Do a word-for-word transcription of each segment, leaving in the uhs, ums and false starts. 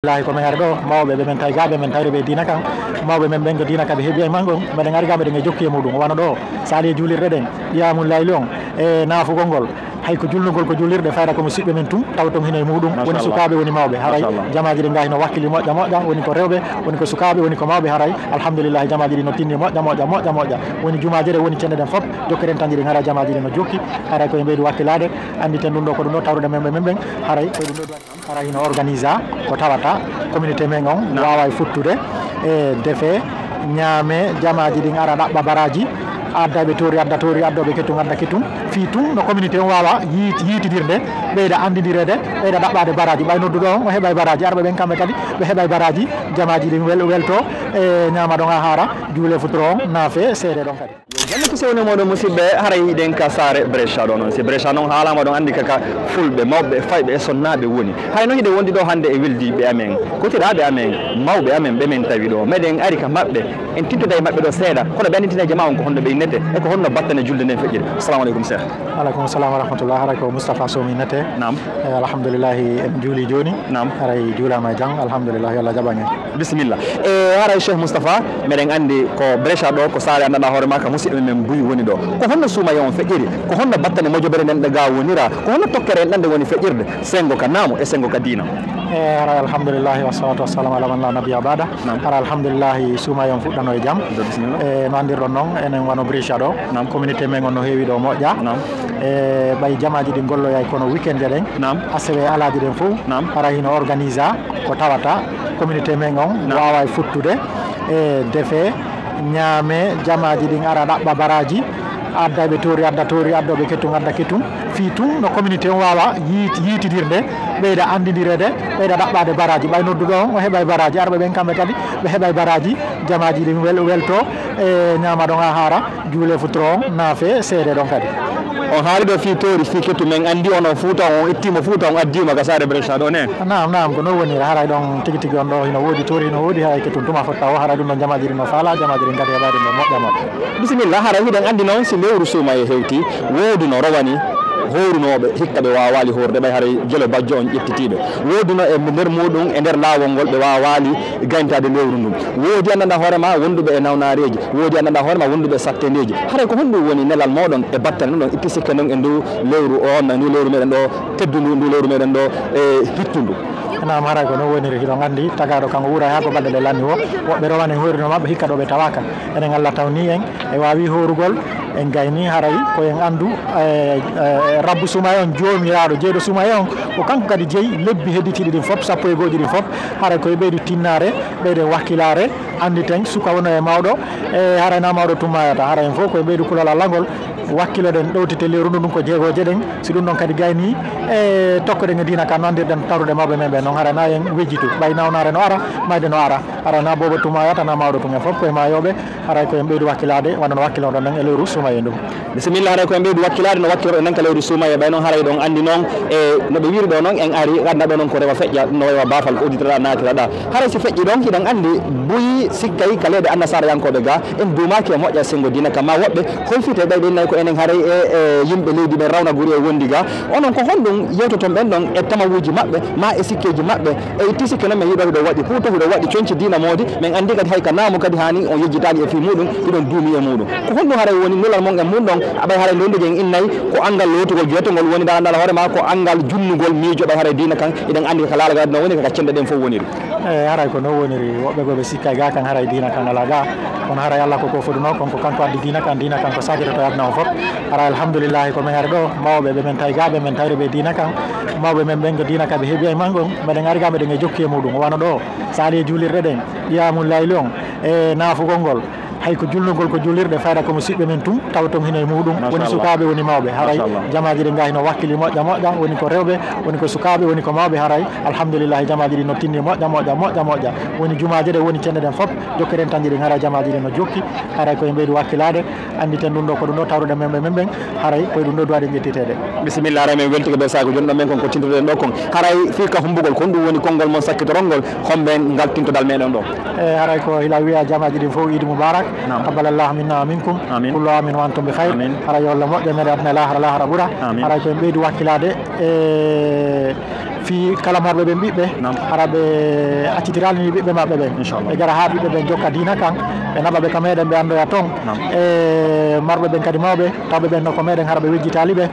Alhamdulillahi, ko men ari ɗo, mawɓe ɓe men tawi ga, ɓe men tawri ɓe diina kan, mawɓe men ɓen ko diina ka ɓe heɓi e man on, meɗen ari ga, meɗen e jokki e muɗum. Wano ɗo, sali e juulirɗe ɗen, qiyamul layli on, e naafugol ngol, hay ko julnugol ko juulirɗe, fayda ko musiɓɓe men tun, taw ton hino e muɗum, woni sukaaɓe, woni mawɓe, haray jamaaji ɗin ga hino wakkili moƴƴa moƴƴa, woni ko rewɓe, woni ko sukaaɓe, woni ko mawɓe, haray alhamdulillahi, jamaaji ɗin no tinni moƴƴa moƴƴa moƴƴa moƴƴa, woni jumaaje ɗen, woni cende ɗen fof, jokkeren tanji ɗin, haray jamaaji ɗin no jokki, haray ko e ɓeydu wakkilaade, annditen ɗum ɗo ko ɗum ɗo tawruɗen men ɓe men ɓen, haray ko e ɗum ɗo duwaɗen. Hara hino organisa ko tawata communauté men on wawa e futtude e defe, ñaame, jamaaji ɗin ara ɗaɓɓa baraji, adda ɓe tori, adda tori, adda ɓe ketun, adda ketun. Fii tun no communauté on wawa yiit-, yiitidirde, ɓeyda anndidirede, ɓeyda ɗaɓɓade baraji. Ɓay nodduɗo on o heɓay baraji, arɓe ɓen kamɓe kadi ɓe heɓay baraji, jamaaji ɗin wel-, welto e ñaama ɗon a hara, juule futuro on, naafe seede ɗon kadi. Jannde ko sewne mooɗon, musidɓe, haray hiɗen ka saare Brescia ɗo noon. Si Brescia noon haalama, ɗon anndi kaka fulɓe, mawɓe, fayɓe e sonnaaɓe woni. Hay noon hiɗen wondi ɗo hannde e weldiiɓe amen, kotiraaɓe amen, mawɓe amen, ɓe men tawi ɗo. Meɗen ari ka maɓɓe, en tintoda e maɓɓe ɗo seeɗa, kono ɓe anndintina e jamaa on ko honno ɓe innete, e ko honno battane julde nden feƴƴiri. Assalamu aleykum, Seex. Aleykum salam wa rahmatullah. Haray ko Moustapha Sow mi innete. Naam. Eh, alhamdulillahi, en juuli jooni. Naam. Haray juulama e jam, alhamdulillahi, Allah jaɓan en. Bisimilla. E haray Cheikh Moustapha, meɗen anndi ko Brescia ɗo, ko saare anndanɗaa hoore maa ka musidɓe men buy woni ɗo. Ko honno suumaye on feƴƴiri? Ko honno battane mojobere nden ɗe ga wonira? Ko honno tokkere en ɗan nde woni feƴƴirde? Senngo ka naamu e senngo ka diina. E haray alhamdulillahi wassalatu wassalamu ala man la nabiyya ba'da. Naam. Haray alhamdulillahi suumaye on fuɗɗano e jam. Bisimilla. E no anndirɗon noon, enen wano Brescia ɗo, naam, communauté men on no heewi ɗo moƴƴa. Naam. E ɓay jamaaji ɗin golloyay kono weekend ɗen, naam, asewe alaaji ɗen fof, naam, haray hino organisa ko tawata communauté men on, naam, wawa e futtude e defe, ñaame, jamaaji ɗin ara ɗaɓɓa baraji, adda ɓe tori, adda tori, adda ɓe ketun, adda ketun. Fii tun no communauté on wawa yiit-, yiitidirde, ɓeyda anndidirede, ɓeyda ɗaɓɓade baraji. Ɓay nodduɗo on o heɓay baraji, arɓe ɓen kamɓe kadi ɓe heɓay baraji, jamaaji ɗin wel-, welto e ñaama ɗon a hara, juule futuro on, naafe seede ɗon kadi. On haali ɗo fii tori, fii ketun, men anndi on o Fuuta, on ittima Fuuta, on addima ka saare Brescia ɗo ne? Naam, naam, ko non woniri. Haray ɗon tigi tigi on ɗo hino woodi tori, hino woodi haray ketun tuma fotta o, haray ɗum ɗon jamaaji ɗin no faala, jamaaji ɗin kadi heɓa ɗum ɗo moƴƴa moƴƴa. Bisimilla, haray hiɗen anndi noon si lewru suumaye hewti, wooduno rowani hoorunooɓe hikka ɓe waawaali hoorde ɓay haray Gelo Bajjo on ƴettitiiɓe. Wooduno e nder muuɗum, e nder laawol ngol ɓe waawaali gayntaade lewru ndun. Woodi anndanɗaa hoore maa wonduɓe e nawnaareeji, woodi anndanɗaa hoore maa wonduɓe e sattendeeji. Haray ko honɗum woni nelal mooɗon e battane ɗum ɗon itti sikke ndon e ndu lewru on, ndu lewru meɗen ɗo teddundu, ndu lewru meɗen ɗo e hittundu? Naam, haray ko non woniri. Hiɗon anndi tagaaɗo kan o wuuray haa ko balɗe ɗe lanni wo. Woɓɓe rowane hoyruno maɓɓe hikka ɗo ɓe tawaaka. Enen Allah tawni en e waawi hoorugol, en gayni haray ko en anndu, e, e, Rabbu suumaye on, joomiraaɗo jeyɗo suumaye on, ko kanko kadi jeyi lebbi hedditiiɗi ɗin fof, sappo e gooji ɗin fof, haray ko e ɓeydu tinnaare, ɓeyden wakkilaare, annditen suka wona e mawɗo, e haray na mawɗo tummayata, haray en fof ko e ɓeydu kulol Allah ngol, wakkiloɗen ɗowtite lewru ndun, ɗum ko jeegooje ɗen, si ɗum ɗon kadi gayni, e tokkoɗen e diina ka no anndirɗen tawruɗe mawɓe men ɓen, non haray na en wejjitu, ɓay nawnaare no ara, mayde no ara, haray na boobo tummayata, na mawɗo tun, en fof ko e maayooɓe, haray ko en ɓeydu wakkilaade, wano no wakkiloɗon ɗen e lewru suumaye ndun. Bisimilla, haray ko en ɓeydu wakkilaade no wakkiloɗon ɗen ka lewru suumaye, ɓay noon haray ɗon anndi noon, e no ɓe wiiri ɗo noon, en ari, annda ɗo noon ko rewa feƴƴa, no rewa baafal, ko udditoɗaa, naatiraɗaa. Haray si feƴƴi ɗon, hiɗen anndi buy sikkay ka leyɗe annasaarayankooɓe ga, en duumaaki e moƴƴa senngo diina ka ma woɓɓe, hoy fite ɓay ɓe nayi ko enen haray e, e yimɓe leydi ɓen rawna guri e wondi ga. Onon ko honɗum yewtoton ɓen ɗon e tamawuuji maɓɓe, ma e sikkeeji maɓɓe? E itti sikke noon, men yiɗo hiɗo waɗi huuto, hiɗo waɗi conci diina moodi. Men anndi kadi hay ka naamu kadi haani on yejjitaali e fii muuɗum, hiɗon duumi e muuɗum. Ko honɗum haray woni nulal mon e mun ɗon? A ɓay haray nde wondude en innay ko anngal lootugol geeto ngol woni dal annal hoore maa, ko anngal junnugol miijo ɓay haray diina kan. Hiɗen anndi ka laalagal no woni, ka cende ɗen fof woniri. E haray ko non woniri. Woɓɓe goo ɓe sikkay ga kan haray diina kan alaa ga. Kono haray Allah ko ko foduno kon, ko kanko addi diina kan, diina kan ko sakitoto e aduna on fof. Haray alhamdulillahi ko men ari ɗo, mawɓe ɓe men tawi ga, ɓe men tawri ɓe diina kan, mawɓe men ɓen ko diina ka ɓe heɓi e man on, meɗen ari ga, meɗen e jokki e muɗum. Wano ɗo, sali e juulirɗe ɗen, qiyamul layli on, e naafugol ngol, hay ko julnugol ko juulirɗe, fayda ko musiɓɓe men tun, taw ton hino e muɗum, woni sukaaɓe, woni mawɓe. Haray jamaaji ɗin ga hino wakkili moƴƴa moƴƴa, woni ko rewɓe, woni ko sukaaɓe, woni ko mawɓe. Haray alhamdulillahi, jamaaji ɗin no tinni moƴƴa moƴƴa moƴƴa moƴƴa, woni jumaaje ɗen, woni cende ɗen fof, jokkeren tanji ɗin, haray jamaaji ɗin no jokki, haray ko e ɓeydu wakkilaade. Annditen ɗum ɗo ko ɗum ɗo tawruɗen men ɓe men ɓen, haray ko e ɗum ɗo duwaɗen ƴettiteede. Bisimilla, haray men weltike bee saago jooni ɗo men kon ko tintoɗen ɗo kon. Haray fii ka hummbugol, ko honɗum woni konngol mon sakkitorol ngol, homɓe ngal tintodal meɗen ɗo? E haray ko hila wiya jamaaji ɗin fof Iidi Mubarak. Naam. Taqabbalallahu minna wa minkum. Amiin. Kullu aamin wa antum bi khayr. Amiin. Haray yo Allah moƴƴo meɗen aduna e laahara, laahara ɓura. Amiin. Haray ko en ɓeydu wakkilaade e Fii kala marɓe ɓen ɓiɓɓe, hara ɓe accitiraali ni ɓiɓɓe maɓɓe ɓen. Ɓe gara haa ɓiɓɓe ɓen jokka diina kan, ɓe naɓa ɓe ka meɗen, ɓe anndoya ton. E marɓe ɓen kadi mawɓe, tawɓe ɓen no ko meɗen, hara ɓe wejjitaali ɓe.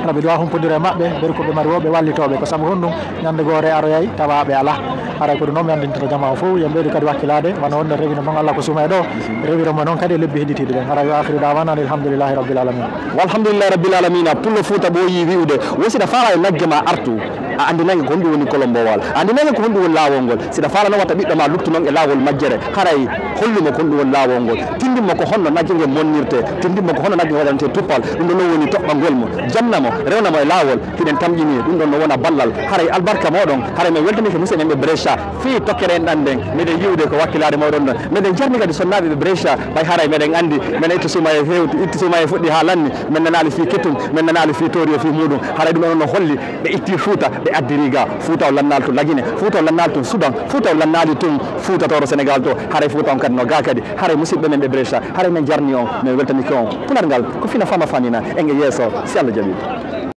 Hara ɓe duwa humpondira e maɓɓe, ɓen ko ɓe mari wo ɓe wallitooɓe. Ko sabu honɗum? Ñande goore aroyay tawa ɓe alaa. Haray ko ɗum noon mi anndintata jamaa o fof, yo ɓeydu kadi wakkilaade, wano honno rewino mon Allah ko suma e ɗo, rewiro mo noon kadi e lebbi hedditiiɗi ɗen. Hara yo akhiru da'wana anil hamdulillahi rabbil alamin. Walhamdulillahi rabbil alamina. Pullo Fuuta ɓooyi wi'ude, wo si ɗa faala yo nagge ma artu, a anndinay nge ko honɗum woni kolombowal, a anndinay nge ko honɗum woni laawol ngol. Si ɗa faala noon wata ɓiɗɗo ma luttu noon e laawol majjere, haray hollu mo ko honɗum woni laawol ngol, tinndin mo ko honno nagge nge monnirte, tinndin mo ko honno nagge nge waɗante tuppal. Ɗum ɗon noon woni toɓɓangol mo, janna mo, rewna mo e laawol. Hiɗen tamƴini ɗum ɗon no wona ballal. Haray albarka mooɗon, haray min weltanike musidɓe men ɓe Brescia. Fii tokkere enɗan nden, meɗen yi'ude ko wakkilaade mooɗon ɗon. Meɗen jarni kadi sonnaaɓe ɓe Brescia, ɓay haray meɗen anndi, men itti suma e hewti, itti suma e fuɗɗi haa lanni, men nanaali fii ketum, men nanaali fii toriyo fii muuɗum. Haray ɗum ɗon no holli ɓe itti Fuuta, ɓe addi Riga. Fuuta o lannaali tun Lagine, Fuuta o lannaali tun Sudan, Fuuta o lannaali tun Fuuta tooro Senegal to. Haray Fuuta on kadi no gaa kadi. Haray musidɓe men ɓe Brescia, haray men jarni on, men weltanike on. Pular ngal ko fina fama famina, e nge yeeso, si Allah jaɓi.